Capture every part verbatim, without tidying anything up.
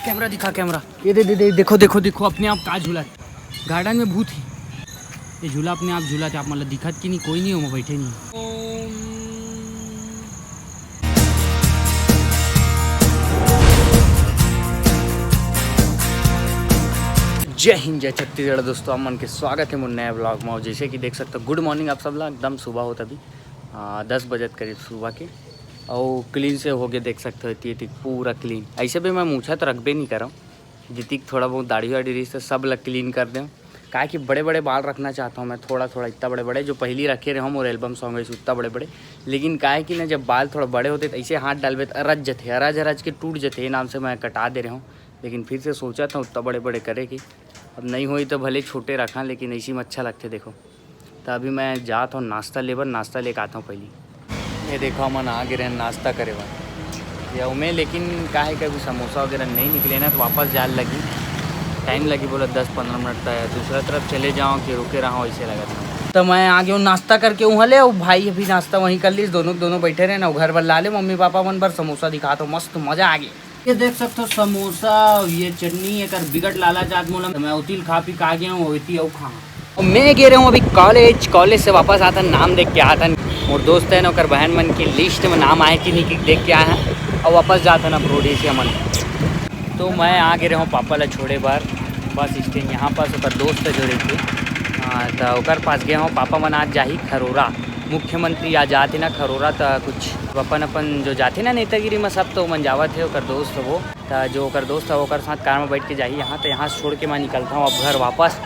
Camera दिखा, camera. ये दे, दे, दे, देखो, देखो, देखो, अपने आप का झूला। गार्डन में भूत ही। ये झूला अपने आप झूला थे, आप मतलब दिखत कि नहीं, कोई नहीं हो, मैं बैठे नहीं। जय हिंद, जय छत्तीसगढ़ दोस्तों, आप मन के स्वागत है मोर नया व्लॉग में। जैसे कि देख सकते हो, गुड मॉर्निंग आप सब ला, एकदम सुबह होत अभी, आ, दस बजे करीब सुबह के। और क्लीन से हो गए, देख सकते हो, एती, एती पूरा क्लीन। ऐसे भी मैं मूछा तो रखबे नहीं करऊँ, जितिक थोड़ा बहुत दाढ़ी वाढ़ी रही तो सब ला क्लीन कर दें। काहे कि बड़े बड़े बाल रखना चाहता हूँ मैं, थोड़ा थोड़ा, इतना बड़े बड़े जो पहली रखे रहे हूँ, मोर एल्बम सॉन्ग है उतना बड़े बड़े। लेकिन काहे कि ना, जब बाल थोड़ा बड़े होते तो ऐसे हाथ डालबे तो अरज जथे, अरज अरज के टूट जथे, ये नाम से मैं कटा दे रहे हूँ। लेकिन फिर से सोचा था उतना बड़े बड़े करे कि अब नहीं होई तो भले छोटे रखा, लेकिन ऐसी में अच्छा लगते। देखो, तो अभी मैं जात हूँ नाश्ता लेबर, नाश्ता लेके आता हूँ पहली। ये देखो, हमन आ गे रहन नाश्ता करे बर या उमे, लेकिन का है, कभी समोसा वगैरह नहीं निकले ना, तो वापस जाए लगी, टाइम लगी, बोला दस पंद्रह मिनट तक दूसरा तरफ चले जाओ कि रुके रहो, ऐसे लगा था। तो मैं आ गया हूँ नाश्ता करके वहाँ ले, और भाई अभी नाश्ता वहीं कर लीस, दोनों दोनों बैठे रहे ना, घर बर ला ले मम्मी पापा मन बर समोसा दिखा, तो मस्त मजा आ गया। ये देख सकते हो समोसा, ये चटनी, एकर बिगट लाला जात मोला। मैं उतिल खा पी का गया हूँ, ओती अउ खा। और मैं गे रहे हूँ अभी कॉलेज, कॉलेज से वापस आता नाम देख के आता। मोर दोस्त है ना, ओकर बहन मन की लिस्ट में नाम आए कि नहीं कि देख के आए हैं, और वापस जाता ना रोड से मन। तो मैं आ गे रहे हूँ पापा ला छोड़े बर बस स्टैंड यहाँ पास, ओकर दोस्त है जो रहिथे, हाँ, तो ओकर पास गए हूँ। पापा मन आज जाही खरोरा, मुख्यमंत्री आज आते ना खरोरा, तो कुछ अपन अपन जो जाते ना नेतागिरी में सब, तो मन जावत है, ओकर दोस्त वो, तो जो ओकर दोस्त है ओकर साथ कार में बैठ के जाही यहाँ, तो यहाँ से छोड़ के मैं निकलता हूँ अब घर वापस।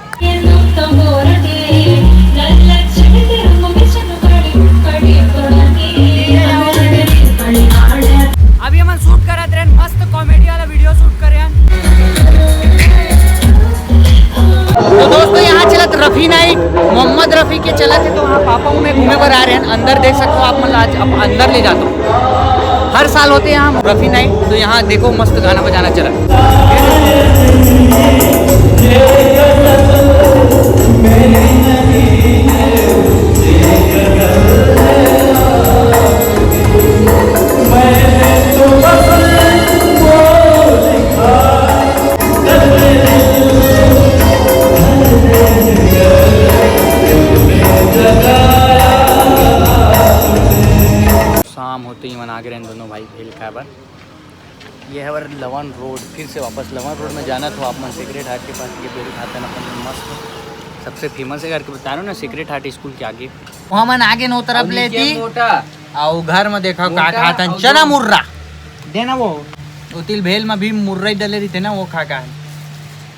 अभी हमन शूट करत रहन, मस्त कॉमेडी वाला वीडियो शूट करे हन। तो दोस्तों, यहाँ चलत रफी नाइट, मोहम्मद रफी के चलत है, तो वहाँ पापा में घूमे बर आ रहे हैं। अंदर देख सकते हो आप, मतलब आज अब अंदर ले जाता हूँ। हर साल होते हैं यहाँ रफी नाइट, तो यहाँ देखो मस्त गाना बजाना चला। शाम होते ही मन आ गे रहन दोनों भाई भेल खाए बर। ये हवर लवन रोड, फिर से वापस लवन रोड में जाना, तो आप मन सेक्रेड हार्ट के पास ये भेल खाते ना, अपन मस्त सबसे फेमस है करके बता रहे हो ना, सेक्रेड हार्ट स्कूल के आगे। वहाँ मन आगे नो तरफ अउ नीचे लेती। मोटा। अउ घर में देखा का मोटा खातन, अउ चना जो मुर्रा। देना वो। उतिल भेल में भी मुर्रा ही डले रहिथे ना, वो खा का है।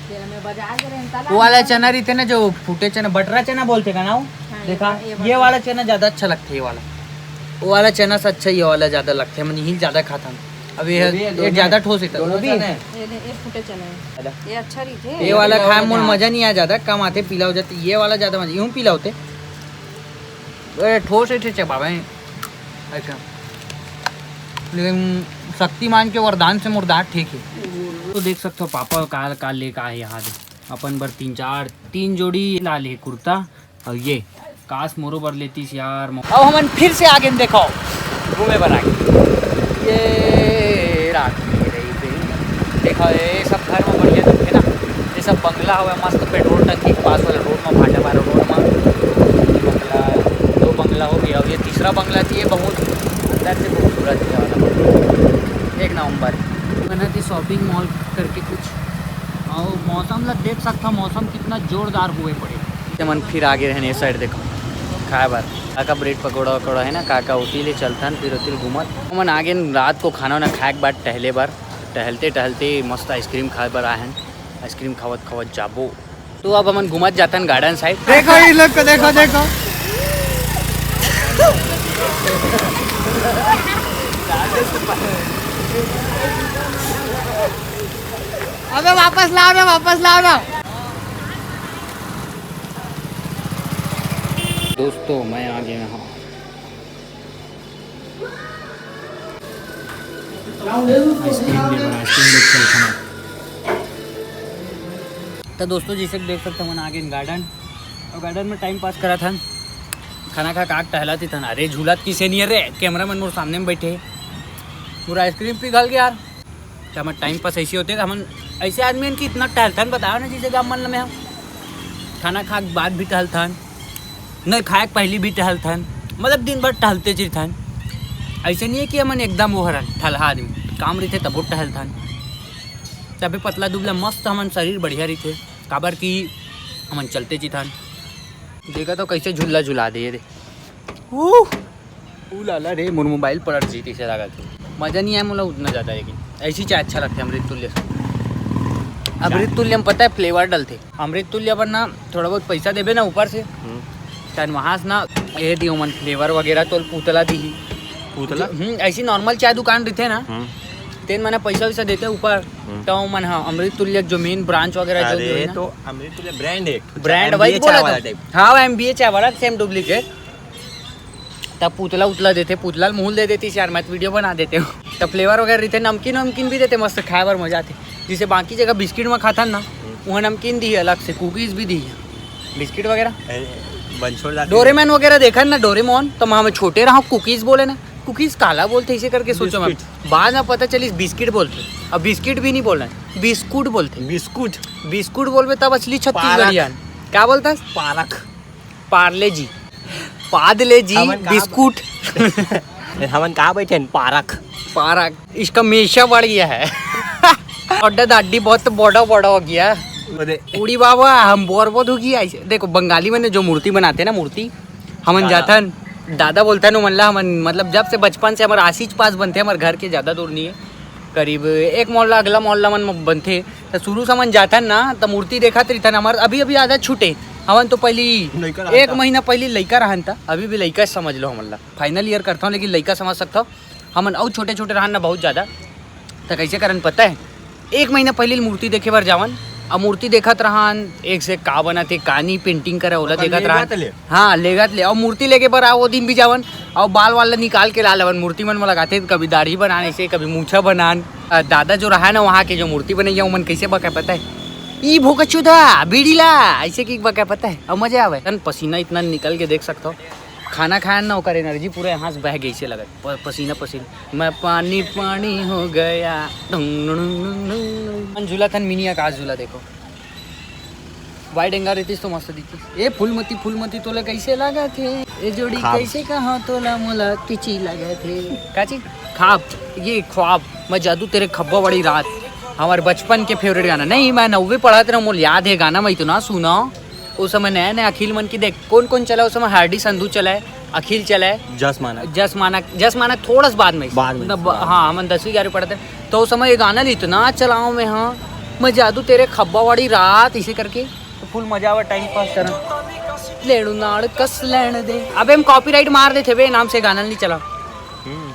तेरा मैं बाजार के रहन ताला वो वाला चना रहिथे ना, जो फूटे चना, बटरा चना बोलते का ना वो? हाँ, ये देखा, बड़ा, ये ये बड़ा। वाला चना ज्यादा अच्छा लगथे, ये वाला। वो वाला चना से अच्छा ये वाला ज्यादा लगथे, मन यही ज्यादा खाथन। अब ये, ये भी है, ये दोनों ज्यादा है। ठोस है, दोनों वो भी चना है। है। ये नहीं, ये फूटे चना है। अला। ये अच्छा रहिथे। ये वाला ये खाए वाला मोर ना। मजा नहीं आ जाता, कम आते, पीला हो जाते, ये वाला ज्यादा मजा, यूं पीला होते। ए, ठोस है, चबावे हैं। अच्छा, लेकिन शक्तिमान के वरदान से मोर दांत ठीक है। तो देख सकते हो पापा का, का लेके आए यहाँ दे। अपन बर तीन चार, तीन जोड़ी ला ले कुर्ता, और ये काश मोरो बर लेतीस यार। अब हमन फिर से आगे देखो घूमे बर आगे। ये रात में रही। देखो, ये सब घर में बढ़िया दिखे ना, ये सब बंगला हवे मस्त पेट्रोल टंकी के पास वाला रोड में, भाटा मारा रोड में। ये बंगला, दो बंगला हो गया, अब ये तीसरा बंगला चाहिए, बहुत अंदर से खूबसूरत है वाला बंगला, एक नंबर। बना थी शॉपिंग मॉल करके कुछ, और मौसम ला देख सकता, मौसम कितना जोरदार हुए पड़े। ते मन फिर आगे रहने साइड देखो खाए बर, का का ब्रेड पकौड़ा वकौड़ा है ना, का का उती ले चलथन, फिर उती ले घूमत। हमन आगे रात को खाना वाना खाए के बाद टहले बर, टहलते टहलते मस्त आइसक्रीम खाए बर आए हन। आइसक्रीम खावत खावत जाबो। तो अब हमन घूमत जातन गार्डन साइड। देखो ये लोग को, देखो, देखो। अबे वापस लाओ ना, वापस लाओ ना। दोस्तों, मैं आ गया हूँ। आइसक्रीम ले बना, आइसक्रीम ले चल खाना। तो दोस्तों, जैसे कि देख सकते हो, हमन आ गए गार्डन, और गार्डन में टाइम पास करा था, खाना खा के टहला थी था। अरे झूलत किसे नहीं है रे, कैमरा मैन मोर सामने में बैठे, पूरा आइसक्रीम पिघल गया यार। हमर टाइम पास ऐसे होथे, हमन ऐसे आदमी हन कि इतना टहलथन, बताओ ना, जैसे गाँव मन में हम खाना खा के बाद भी टहलथन, नहीं खाए के पहली भी टहलथन, मतलब दिन भर टहलते रहिथन। ऐसे नहीं है कि हमन एकदम वो हरन ठलहा आदमी, काम रहिथे तबो टहलथन। तबे पतला दुबला मस्त हमन शरीर बढ़िया रहिथे, काबर कि हमन चलते रहिथन। देखा तो कैसे झूला झुला दे रे। ऊ, ऊ लाला रे, मोर मोबाइल पलट जी तइसे लागत हे। मजा नहीं आया मोला उतना ज़्यादा, लेकिन ऐसी चाय अच्छा लगता है अमृत तुल्य से। अमृत तुल्य में पता है फ्लेवर डलते, अमृत तुल्य पर ना थोड़ा बहुत पैसा देबे ना ऊपर से, तन वहाँ से ना ये दियो मन फ्लेवर वगैरह तो पुतला दी ही। पुतला? हम्म, ऐसी नॉर्मल चाय दुकान रहिथे ना, हम्म। तेन मना पैसा वैसा देते ऊपर, हम्म। तो मन हाँ अमृत तुल्य जो मेन ब्रांच वगैरह जो भी अरे होय ना। तो अमृत तुल्य ब्रांड है, ब्रांड वही एमबीए बोला चाय वाला तो। टाइप। हाँ, वो एमबीए चाय वाला सेम डुप्लीकेट। तब पुतला उतला देते, पुतला ल मुँह दे देती यार, मैं तो वीडियो बना देते हूँ। तब फ्लेवर वगैरह रहिथे, नमकीन वमकीन भी देते, मस्त खाए बर मजा आते। जैसे बाकी जगह बिस्किट में खाथन ना, वहाँ नमकीन दी है अलग से, कुकीज भी दी है, बिस्किट वगैरह। ए, बंछोड़ लाते डोरेमोन वगैरह देखन ना, डोरेमोन तो हम छोटे रहो कुकीज बोले ना, कुकीज काला बोलते इसे करके सोचो मैं। बिस्किट। बाद में पता चली बिस्किट बोलते, अब बिस्किट भी नहीं बोलना है, बिस्कुट बोलते। बिस्कुट। बिस्कुट बोलबे तब असली छत्तीसगढ़िया। पारक। क्या बोलता है? पारक। पार्ले जी, पाद ले जी, हमन का बिस्कुट। हमन का बैठे हैं? पारक। पारक, इसका मीशा बढ़ गया है। और दादी बहुत बड़ा बड़ा हो गया। अरे। उड़ी बाबा, हम बोर बहुत हो गया ऐसे। देखो, बंगाली मन जो मूर्ति बनाते हैं ना, मूर्ति, हमन दादा। जाथन, दादा बोलथन, ओमन ला हमन, मतलब, जब से बचपन से हमर आसीच पास बनथे, हमर घर के ज़्यादा दूर नहीं है, करीब एक मोहल्ला अगला मोहल्ला मन म बनथे। त शुरू से हमन जाथन ना, त मूर्ति देखत रहिथन। हमर अभी अभी आदत छूटे, हमन तो पहली लइका रहन एक त। महीना पहली लइका रहन त, अभी भी लइका समझ लो हमन ला। फाइनल ईयर करथव, लेकिन लइका समझ सकथव। हमन अउ छोटे छोटे रहन ना बहुत ज़्यादा, त कैसे करन पता है? एक महीना पहली मूर्ति देखे बर जावन, अब मूर्ति देखत रहन, एक से का बनत हे, का नहीं, पेंटिंग करे, ओला ओकर देखत लेगत रहन। ले। हाँ, लेगत ले। और मूर्ति लेके बर आओ, वो दिन भी जावन, और बाल वाल ला निकाल के ला लेवन, मूर्ति मन में लगाते, कभी दाढ़ी बनान ऐसे, कभी मूछा बनान। अ, दादा जो रहा ना वहाँ के, जो मूर्ति बनैया, ओमन कैसे बका पता है, "ई भोकाचोदा, बीड़ी ला", ऐसे की बका पता है, और मजा आवे। तन पसीना इतना निकल के देख सकता हो, खाना खाया ना, ओकर एनर्जी पूरा यहाँ से बह गई से लगत, प-, पसीना पसीना। मैं पानी पानी हो गया। ढुंग ढुंग ढुंग ढुंग ढुंग। मन झूला थन मिनी आकाश झूला देखो। वाइड एंगल रहतीस तो मस्त दिखतीस। ए फूलमती, फूलमती तोला कैसे लागत हे? ए जोड़ी खाब। कैसे कहा तोला मोला किची लागत हे? का चीज? खाब, ये ख्वाब, मैं जादू तेरे खब्बा वाली रात, हमारे बचपन के फेवरेट गाना। नहीं, मैं नौवीं पढ़त रहा, मोला याद है गाना, मैं इतना सुना। उस समय नया नया अखिल मन की देख, कौन कौन चला उस समय? हार्डी संधू चला है, अखिल चला है, जस मानक। जस मानक, जस मानक थोड़ा सा बाद में। बाद में, तब, बाद में। हाँ, हमन दसवीं ग्यारहवीं पढ़ते, तो उस समय ये गाना इतना चलाओ में, हाँ, मैं जादू तेरे खब्बा वाली रात, इसे करके तो फुल मजा आवा टाइम पास करन। लेणू नाड़ कस लेण दे। अबे हम कॉपीराइट मार देथे बे, नाम से गाना नहीं चला। हम्म।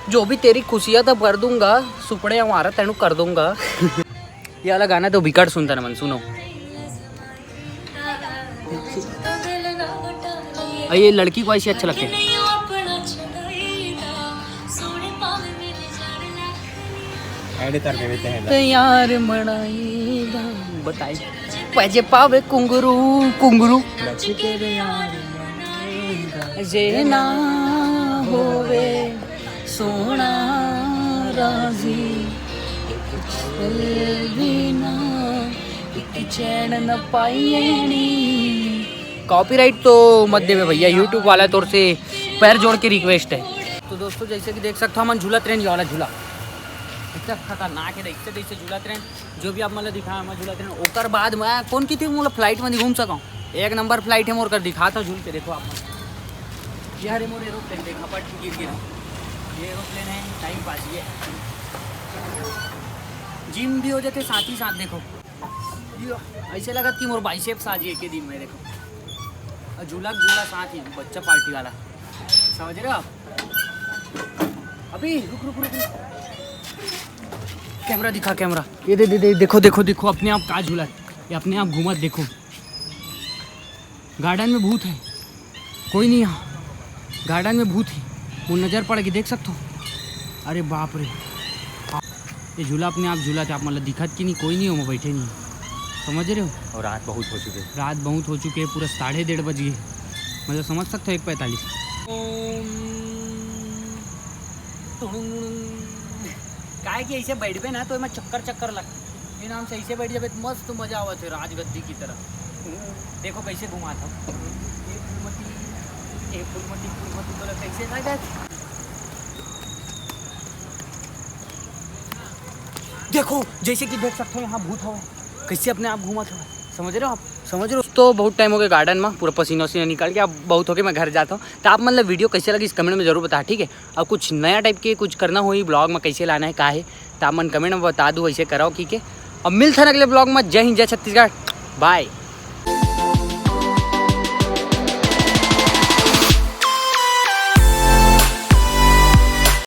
जो भी तेरी खुशियां तो भर दूंगा, सुपड़े हमारा तेनू कर दूंगा। ये वाला गाना तो बिकट सुनता ना मन, सुनो। और ये लड़की को ऐसी अच्छा लगता है। ऐड कर देते हैं। तैयार मनाई दा, बताई। पैजे पावे कुंगरू, कुंगरू। जे ना होवे सोना राजी, एक पल भी ना, एक चैन न पाइए नी। कॉपीराइट तो मत देवे भैया, YouTube वाला तोर से पैर जोड़ के रिक्वेस्ट है। तो दोस्तों, जैसे कि देख सकते हो, हमन झूलत रहेन, ये वाला झूला इतना खतरनाक है, देखते देखते झूलत रहेन। जो भी आप मतलब दिखा, मैं झूलत रहेन। ओकर बाद मैं कौन की थी, मतलब फ्लाइट में घूम सकूँ, एक नंबर फ्लाइट है मोर कर, दिखाता हूँ झूल के, देखो आप। ये हरे मोर एरोप्लेन, देखा पट के गिर गिरा। ये एरोप्लेन है, टाइम पास ये। जिम भी हो जाते साथ ही साथ, देखो। ये ऐसे लगत कि मोर बाइसेप्स आ जाए एक ही दिन में, देखो। और झूला झूला साथ ही, बच्चा पार्टी वाला, समझ रहे हो आप? अभी रुक, रुक, रुक, रुक। कैमरा दिखा, कैमरा। ये दे, दे, दे, देखो, देखो, देखो, अपने आप का झूला है, ये अपने आप घूमत, देखो। गार्डन में भूत है, कोई नहीं यहाँ। गार्डन में भूत है, वो नज़र पड़ गई, देख सकते हो। अरे बाप रे, ये झूला अपने आप झूला थे, आप मतलब दिखत कि नहीं, कोई नहीं हो, मैं बैठे नहीं, समझ रहे हो? और रात बहुत हो चुके। रात बहुत हो चुके हैं, पूरा साढ़े डेढ़ बज गए, मतलब समझ सकते हो, एक पैंतालीस। ओम टुडुंग। काहे कि ऐसे बैठबे ना तो एमा चक्कर चक्कर लगथे। ये नाम से ऐसे बैठ जाबे तो मस्त मजा आवत हे राजगद्दी की तरह। देखो कैसे घुमात हूँ। ये फूलमती, ये फूलमती, फूलमती तोला कैसे ना जात। देखो जैसे कि देख सकते हो यहाँ भूत हवे, कैसे अपने आप घूमत हवे। समझ रहे हो आप? समझ रहे हो? तो बहुत टाइम हो गया गार्डन में, पूरा पसीना वसीना निकाल के अब बहुत हो गया, मैं घर जाता हूँ। तो आप मतलब वीडियो कैसे लगी इस कमेंट में जरूर बताओ, ठीक है? और कुछ नया टाइप के कुछ करना हो ब्लॉग में, कैसे लाना है, का है, तो आप मन कमेंट में बता दो, ऐसे कराओ, ठीक है? अब मिलते हैं अगले ब्लॉग में। जय हिंद, जय छत्तीसगढ़, बाय।